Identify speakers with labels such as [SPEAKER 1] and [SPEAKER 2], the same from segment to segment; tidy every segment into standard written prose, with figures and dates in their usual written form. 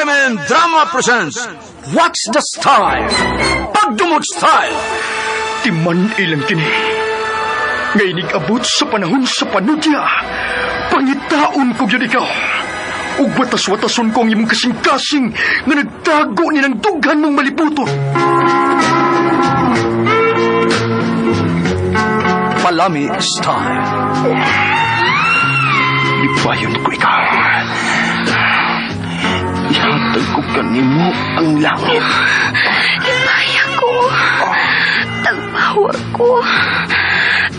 [SPEAKER 1] RMN Drama presents What's the Style? Pagdumot Style!
[SPEAKER 2] Timan ilang kini. Ngay nigabot sa panahon sa panudya. Pangitaon ko gyud ikaw. Ug watas-watason ko ang imong kasing-kasing nga nagtago ni ng dughan mong malibuton.
[SPEAKER 1] Palami Style.
[SPEAKER 2] Lipayon ko ikaw. Ihatag ko kanimo ang langit.
[SPEAKER 3] Lipay ako. Tagpawa ko.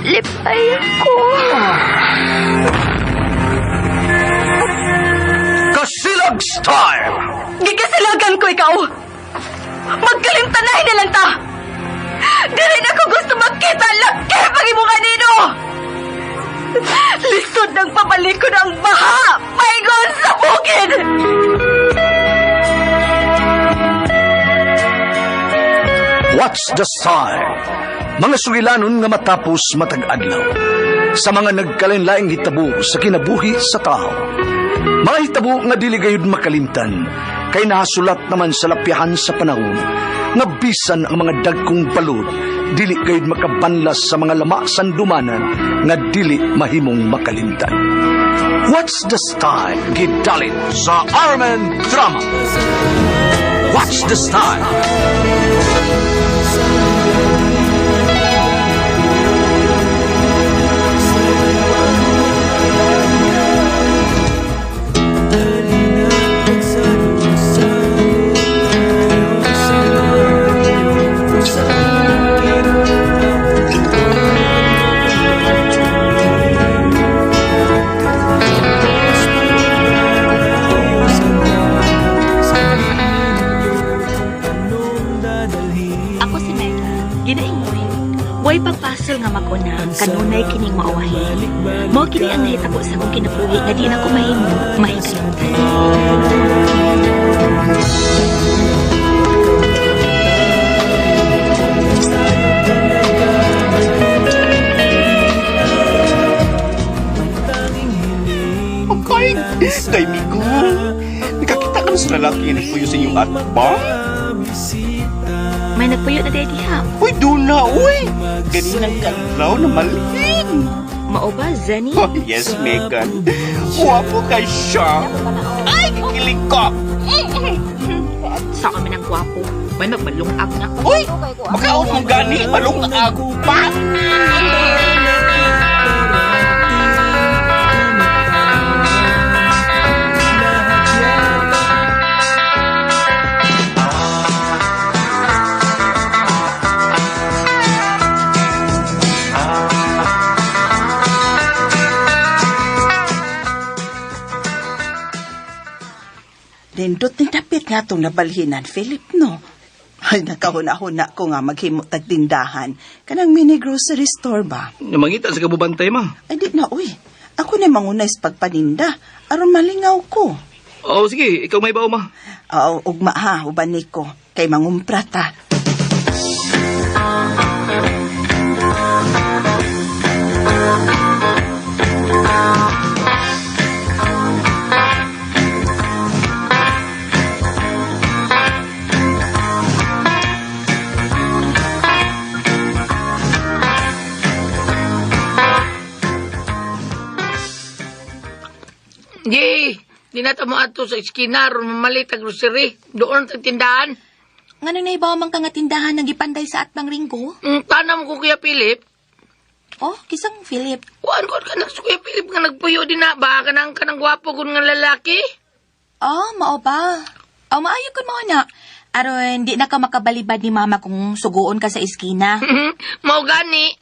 [SPEAKER 3] Lipay ako.
[SPEAKER 1] Kasilag Style!
[SPEAKER 3] Gigasilagan ko ikaw. Magkalimtanay na lang ta. Dili na ko gusto magkita laki pag imo kanino. Lisod ng pabalik ko ng baha. Paingon sa bukid.
[SPEAKER 1] What's the Style? Mga sugilanon nga matapos matag adlaw. Sa mga nagkalinlaing hitabo sa kinabuhi sa tao. Mga hitabo nga dili gayud makalimtan kay nahasulat naman sa lapyahan sa panahon nga bisan ang mga dagkong balod dili gayud makabanlas sa mga lama sandumanan nga dili mahimong makalimtan. What's the Style? Gidalit sa Armen Drama. What's the Style?
[SPEAKER 3] Ako si Mega. Ginaing mo eh. Way pagpasol nga mag-una, kanunay kining maawahin. Mao kini ang nahitabo sa akong kinabuhi nga di na ko mahimo, mahikalimutan.
[SPEAKER 4] Okay, day migo. Nakakita ka na sa lalaki nga nagpuyo sa inyong atbang?
[SPEAKER 3] May nagpuyo na daddy ha.
[SPEAKER 4] Uy, duna, uy! Ganinang kadlaw na malhin.
[SPEAKER 3] Mao ba, Zenny?
[SPEAKER 4] Oh, yes, Megan. Guwapo kay siya. Ay, kikilig ko.
[SPEAKER 3] Sa kami ng gwapo. May magmalungag na.
[SPEAKER 4] Uy, makaon mong gani, malungag pa.
[SPEAKER 5] Nindot ni dapit nga itong nabalhinan, Philip, no? Ay, nakahuna-huna ko nga maghimo tag tindahan. Kanang mini grocery store ba?
[SPEAKER 6] Mangita sa kabubantay, ma.
[SPEAKER 5] Ay, di na, uy. Ako na mangunay sa pagpaninda. Aron malingaw ko.
[SPEAKER 6] Oo, sige. Ikaw may bao, ma.
[SPEAKER 5] Oo, ugma ha, uban ni ko. Kay mangumpra ta.
[SPEAKER 7] Di, di na ta mo ato sa iskina ron mamalit ang grocery. Doon sa tindahan.
[SPEAKER 8] Ngano na ibaw man ka nga tindahan ng gipanday sa atbang ringgo?
[SPEAKER 7] Tanam ko Kuya Philip.
[SPEAKER 8] Oh, kisang Philip.
[SPEAKER 7] Kuan ko ka si Kuya Philip nga nagpuyo din na. Baka nang kanang gwapo kun nga lalaki.
[SPEAKER 8] Oh, mao ba? Oh, maayo kun mo na. Aron di na ka makabalibad ni mama kung suguon ka sa iskina.
[SPEAKER 7] Mao gani.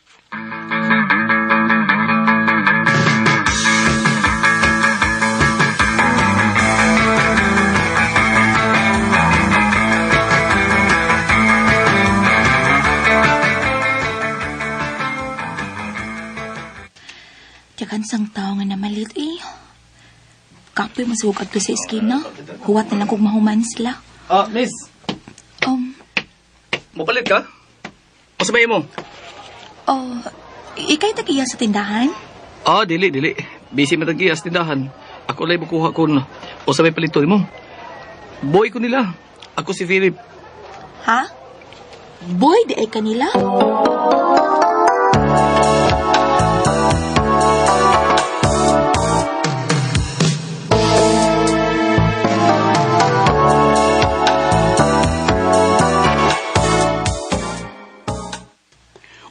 [SPEAKER 8] Tiyagan sang tao nga namalit eh. Kapoy masugag adto sa iskina. Huwat na lang kung mahuman sila.
[SPEAKER 6] Ah, miss. Mupalit ka? O sabay mo?
[SPEAKER 8] Oh, ikay tagiya sa tindahan?
[SPEAKER 6] Ah, dili, dili. Busy man tag sa tindahan. Ako lang makuha kun o sabay palito mo. Boy ko nila. Ako si Philip.
[SPEAKER 8] Ha? Boy, di ay kanila?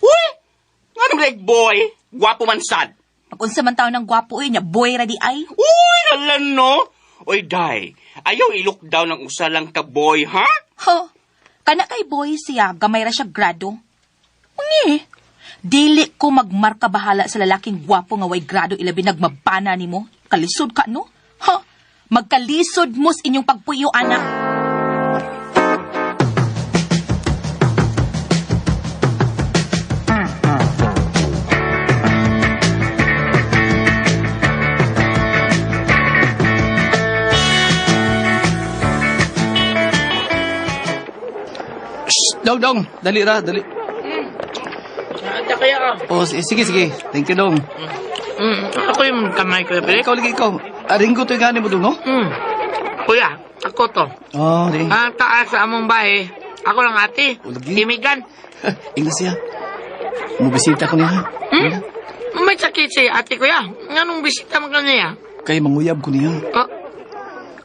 [SPEAKER 4] Uy! Nga naman like boy? Gwapo man sad.
[SPEAKER 8] Pag unsa man taon ng gwapo oy, nya boy ra di ay.
[SPEAKER 4] Uy, nalan no? Uy, day. Ayaw i-look down ang usa lang ka boy, ha?
[SPEAKER 8] Ho. Kana kay boy siya, gamay ra siya grado. Uni. Dili ko magmarka bahala sa lalaking gwapo nga way grado ilabi nagmabana nimo. Kalisod ka no? Ha? Magkalisod mo sa inyong pagpuyo anak.
[SPEAKER 6] Shh, dong, dong. Dali ra, dali.
[SPEAKER 7] Ata kaya ka.
[SPEAKER 6] Oh, sige, sige. Thank you, dong.
[SPEAKER 7] Ako yung kamay, Kuya Philip.
[SPEAKER 6] Ikaw lagi ikaw. Aringgo to yung gani mo dong, no?
[SPEAKER 7] Kuya, ako to.
[SPEAKER 6] Oh, di.
[SPEAKER 7] Ang taas sa among bahay. Ako lang ate.
[SPEAKER 6] O, lagi.
[SPEAKER 7] Timigan.
[SPEAKER 6] Ingna siya. Mubisita ko niya.
[SPEAKER 7] Hmm? May sakit si ate kuya. Nganong bisita man ka niya?
[SPEAKER 6] Kay manguyab ko niya.
[SPEAKER 7] Oh,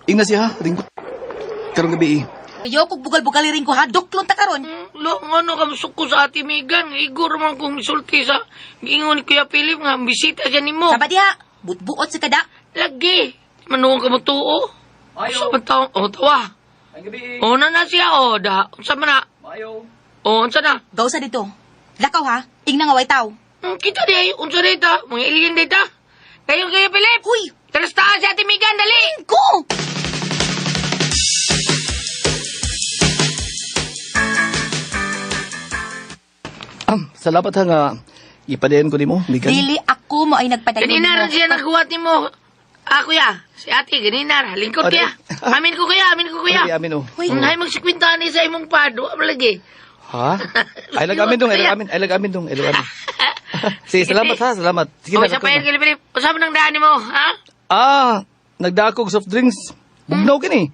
[SPEAKER 6] Ingna siya, ringgo. Karong gabi eh.
[SPEAKER 8] Ayaw kog bugal-bugal rin ko ha, duklon ta karon.
[SPEAKER 7] Lo, ngano ka masuko sa ate Megan? Igor man kong misulti sa giingon ni Kuya Philip nga bisita siya nimo.
[SPEAKER 8] Saba diha, butbuot si kada.
[SPEAKER 7] Lagi. Manuong ka mo tuo. Sa man taong, oh, tawa.
[SPEAKER 6] Ang gabi
[SPEAKER 7] Oh, na na siya, oh, da. Unsa man na?
[SPEAKER 6] Mayo.
[SPEAKER 7] Oh, unsa na?
[SPEAKER 8] Gaw sa dito. Lakaw ha, tingnan nga way tao.
[SPEAKER 7] Kita di ay, unsa dita? Mga alien dita. Kayo, Kuya Philip.
[SPEAKER 8] Huy,
[SPEAKER 7] Tara sa taas si ate Megan, dali.
[SPEAKER 8] ko!
[SPEAKER 6] Salamat ha nga ipadayon ko nimo, Megan.
[SPEAKER 8] Dili ako mo ay nagpadayon
[SPEAKER 7] Ganina
[SPEAKER 8] nimo.
[SPEAKER 7] rin siya naghuwat nimo. Ah, kuya, si ate, ganina ra. Lingkod
[SPEAKER 6] Oh,
[SPEAKER 7] kuya.
[SPEAKER 6] di-
[SPEAKER 7] Amin ko kuya, amin ko kuya.
[SPEAKER 6] Ay, amin oh.
[SPEAKER 8] Huy.
[SPEAKER 7] Hay magsikwinta ni sa imong pad, wa man lagi.
[SPEAKER 6] Ha? Ay lag amin dong, ay lag amin, ay lag amin dong, ay lag amin. Sige, salamat ha, salamat. Sige
[SPEAKER 7] O,
[SPEAKER 6] na,
[SPEAKER 7] sa
[SPEAKER 6] ako
[SPEAKER 7] pa
[SPEAKER 6] na.
[SPEAKER 7] yan, Philip. Usa man ang daan nimo, ha?
[SPEAKER 6] Ah, nagdako og soft drinks. Bugnaw kini.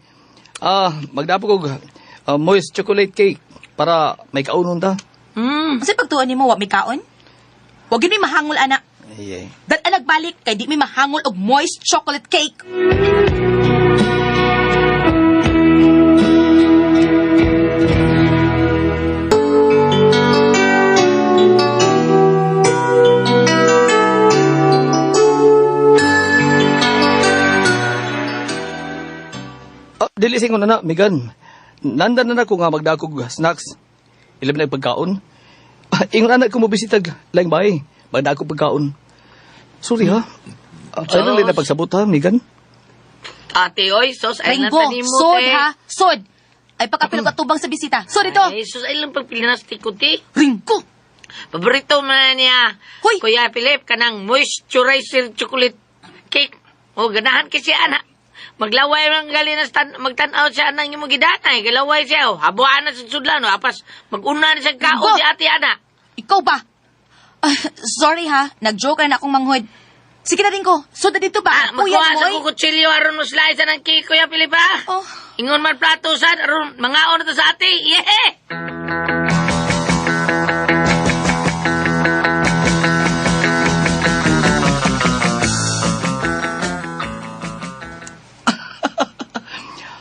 [SPEAKER 6] Magdako og moist chocolate cake para may kaunon ta.
[SPEAKER 8] Kasi pagtuon nimo wa may kaon? Wa gyud mi mahangol ana.
[SPEAKER 6] Ay, ay.
[SPEAKER 8] Dat ang nagbalik kay di mi mahangol og moist chocolate cake.
[SPEAKER 6] Dili singon na na, Megan. Nandan na na ko nga magdako og snacks. Ilabi na pagkaon. Ingon anak ko mo bisitag laing bahay. Magdako pagkaon. Sorry ha. Ay lang na pagsabot ha, Megan.
[SPEAKER 7] Ate, oy, sos, ay lang
[SPEAKER 8] Ringgo,
[SPEAKER 7] tanimo,
[SPEAKER 8] sod
[SPEAKER 7] te.
[SPEAKER 8] ha, sod. Ay pagkapil ka tubang sa bisita. Sod ito.
[SPEAKER 7] Ay, sus, ay lang pagpili na sa tikuti.
[SPEAKER 8] Ringgo.
[SPEAKER 7] Paborito man niya.
[SPEAKER 8] Hoy!
[SPEAKER 7] Kuya Philip, kanang moisturizer chocolate cake. O, ganahan kasi ana. Maglaway man gali na stan, magtan-aw siya anang imong gidanay. Galaway siya, oh. Habuan na sa sudlan, oh. Apas, mag-una na siya kaon
[SPEAKER 8] Ringgo!
[SPEAKER 7] si ate ana.
[SPEAKER 8] Ikaw ba? Ah, sorry ha, nag-joke na akong manghod. Sige na Ringgo, sod na dito ba?
[SPEAKER 7] Ah,
[SPEAKER 8] Puyas
[SPEAKER 7] magkuha
[SPEAKER 8] mo
[SPEAKER 7] sa
[SPEAKER 8] oy.
[SPEAKER 7] ko kutsilyo aron mo slice ng cake, Kuya Philip, ha?
[SPEAKER 8] Oh.
[SPEAKER 7] Ingon man plato sad, aron mangaon na to sa ate. Yeah!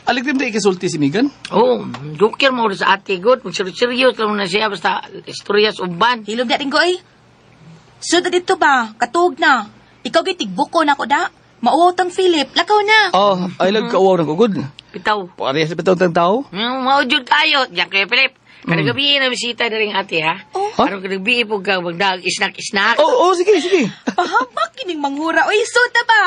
[SPEAKER 6] Aligrim na ikisulti si Megan.
[SPEAKER 7] Oh, joker mo sa ate, good. Mag-serious lang na siya, basta istorya sa uban.
[SPEAKER 8] Hilom na Ringgo oy. Sod na dito ba? Katuog na. Ikaw gyud tigbuko na ako da. Mauwaw tang Philip, lakaw na.
[SPEAKER 6] Oh, ay lag kauwaw ng kugod.
[SPEAKER 7] Bitaw.
[SPEAKER 6] Parehas bitaw tang tao.
[SPEAKER 7] Maujud tayo. Diyan kayo, Philip. Kada gabi na bisita na rin ate, ha?
[SPEAKER 8] Oh.
[SPEAKER 6] Ha?
[SPEAKER 7] Karong gabi po ka magdag isnak-isnak.
[SPEAKER 6] Oh, oh, sige, sige.
[SPEAKER 8] Pahamak kining manghura oy, sod na ba?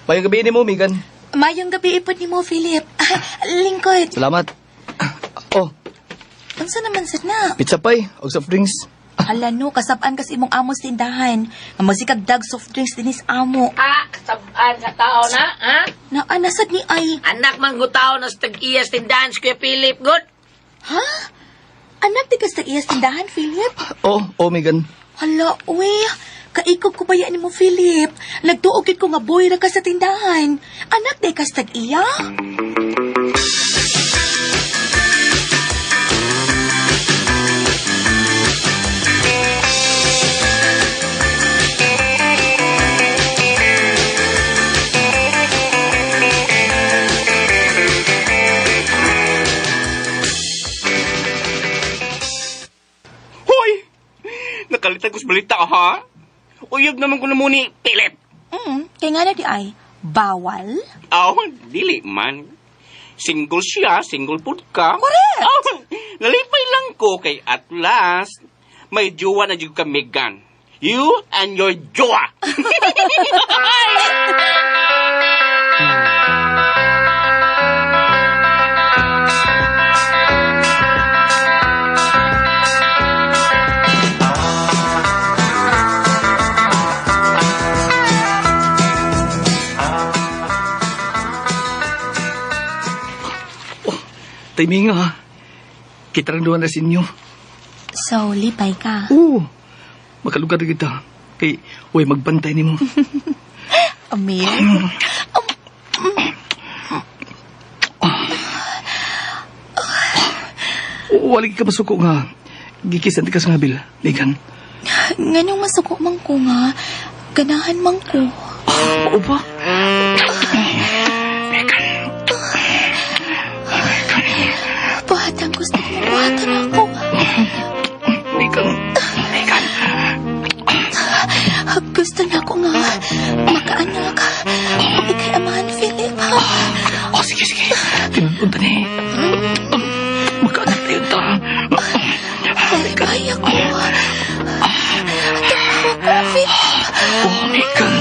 [SPEAKER 6] Mayong gabi ni mo, Megan.
[SPEAKER 8] Mayong gabi ipod nimo, Philip. Lingkod.
[SPEAKER 6] Salamat. Oh,
[SPEAKER 8] Unsa naman sad na?
[SPEAKER 6] pizza pie og soft drinks.
[SPEAKER 8] Hala no, kasab-an kasi imong amo sa tindahan. Nga magsikag dag soft drinks dinis amo.
[SPEAKER 7] Ah, kasabaan sa tao na, ha?
[SPEAKER 8] Naa nasad ni ay.
[SPEAKER 7] Anak man gutaw na sa tag-iyas tindahan si Kuya Philip, good?
[SPEAKER 8] Ha? Anak di ka sa iyas tindahan, Philip?
[SPEAKER 6] Oh, oh, Megan.
[SPEAKER 8] Hala, uy. Kaikog ko ba yan mo, Philip? Nagtuog yun ko nga boy ra ka sa tindahan. Anak di ka sa tag-iya?
[SPEAKER 4] Hoy! Nakalitan ko sa balita, ha? Uyab naman ko na muni, Philip.
[SPEAKER 8] Kaya nga na di ay, bawal?
[SPEAKER 4] Aw, dili man. Single siya, single pud ka.
[SPEAKER 8] Correct!
[SPEAKER 4] Aw, nalipay lang ko kay at last, may jowa na jud ka, Megan. You and your jowa.
[SPEAKER 6] Timing ha. Kita rin doon na sa inyo.
[SPEAKER 8] So, lipay ka.
[SPEAKER 6] Oo. Makalugar na kita. Kay, uy, magbantay nimo.
[SPEAKER 8] Amir?
[SPEAKER 6] Wala ka masuko nga. Gikisan ka sa ngabil, Megan.
[SPEAKER 8] Nganong masuko man ko nga, ganahan man ko.
[SPEAKER 6] Oo ba? Megan.
[SPEAKER 8] Buhatan gusto mo, buhatan ako.
[SPEAKER 6] Megan. Megan.
[SPEAKER 8] Gusto na ako nga, makaanak. Ug ikay amahan, Philip, ha?
[SPEAKER 6] Oh, sige, sige. Tinunod ni. Magkaanak tayo ta.
[SPEAKER 8] Ay, ako. Tumawa ka, Philip.
[SPEAKER 6] Oh, Megan.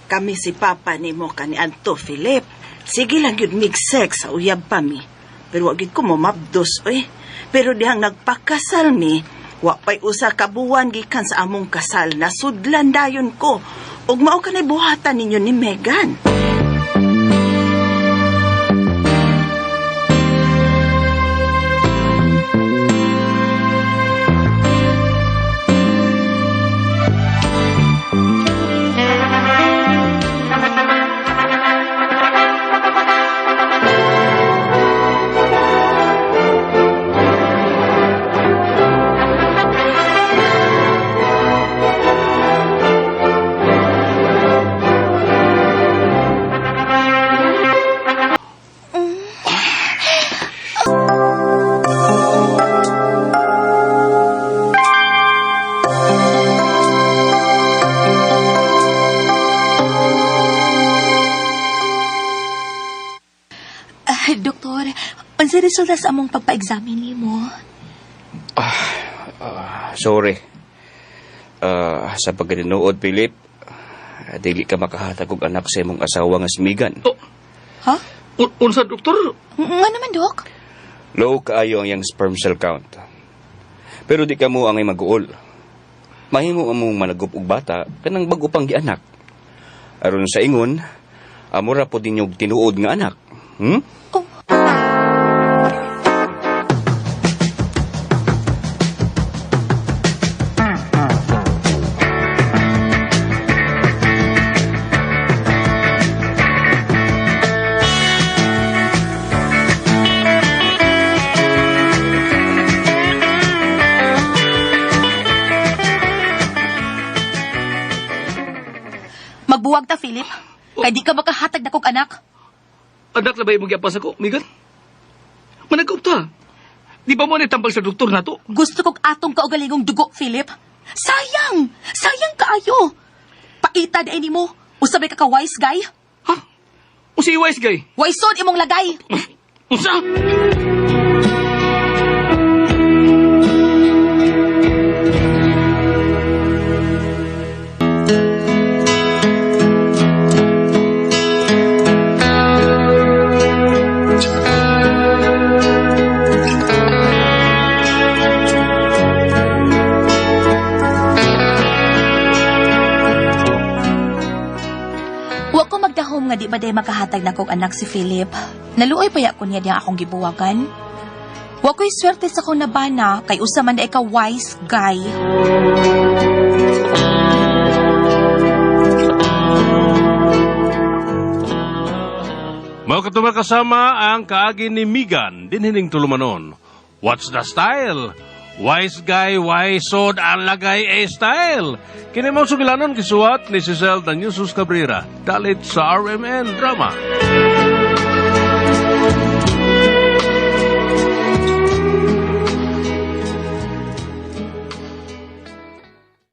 [SPEAKER 5] Kami si Papa ni mo kani Anto Philip. Sige lang yun mig sex sa uyab pa mi. Pero wag yun ko mabdos oy. Pero dihang nagpakasal mi, wa pa'y usa ka buwan gikan sa among kasal nasudlan dayon ko. Ug mao kanay buhatan ninyo ni Megan.
[SPEAKER 8] Ah, doktor, unsa resulta sa among pagpa-examine nimo?
[SPEAKER 4] Sorry. Ah, sa pagkatinuod, Philip, dili ka makahatag og anak sa imong asawa nga si Megan.
[SPEAKER 6] Oh,
[SPEAKER 8] Ha?
[SPEAKER 6] unsa, doktor?
[SPEAKER 8] Nga naman, Dok?
[SPEAKER 4] Low kaayo ang iyang sperm cell count. Pero di ka mo angay mag-uol. Mahimo among managup og bata kanang bag-o pang gianak. Aron sa ingon, amura po din yung tinuod nga anak.
[SPEAKER 8] Oh. Magbuwag ta, Philip. Kay di ka makahatag na kog anak.
[SPEAKER 6] Anak na ba imong giapas ako, Megan? Managop ta. Di ba mo nitambal sa doktor na to?
[SPEAKER 8] Gusto kog atong kaugalingong dugo, Philip. Sayang! Sayang kaayo! Paita na nimo. Usa ba ka ka wise guy?
[SPEAKER 6] Ha? Unsay wise guy?
[SPEAKER 8] Waisod imong lagay.
[SPEAKER 6] Unsa?
[SPEAKER 8] Wa ko magdahom nga di ba day makahatag na kog anak si Philip. Naluoy pa ya ko niya diya akong gibuwagan. Wa ko'y swerte sa akong nabana kay usa man day ka wise guy.
[SPEAKER 9] Mao kato kasama ang kaagi ni Migan dinhining tulumanon. What's the style? Wise guy, wise sword, ang lagay a style. Kini mao sugilanon gisuwat ni Cecil Danyusus Cabrera. Dalit sa RMN Drama.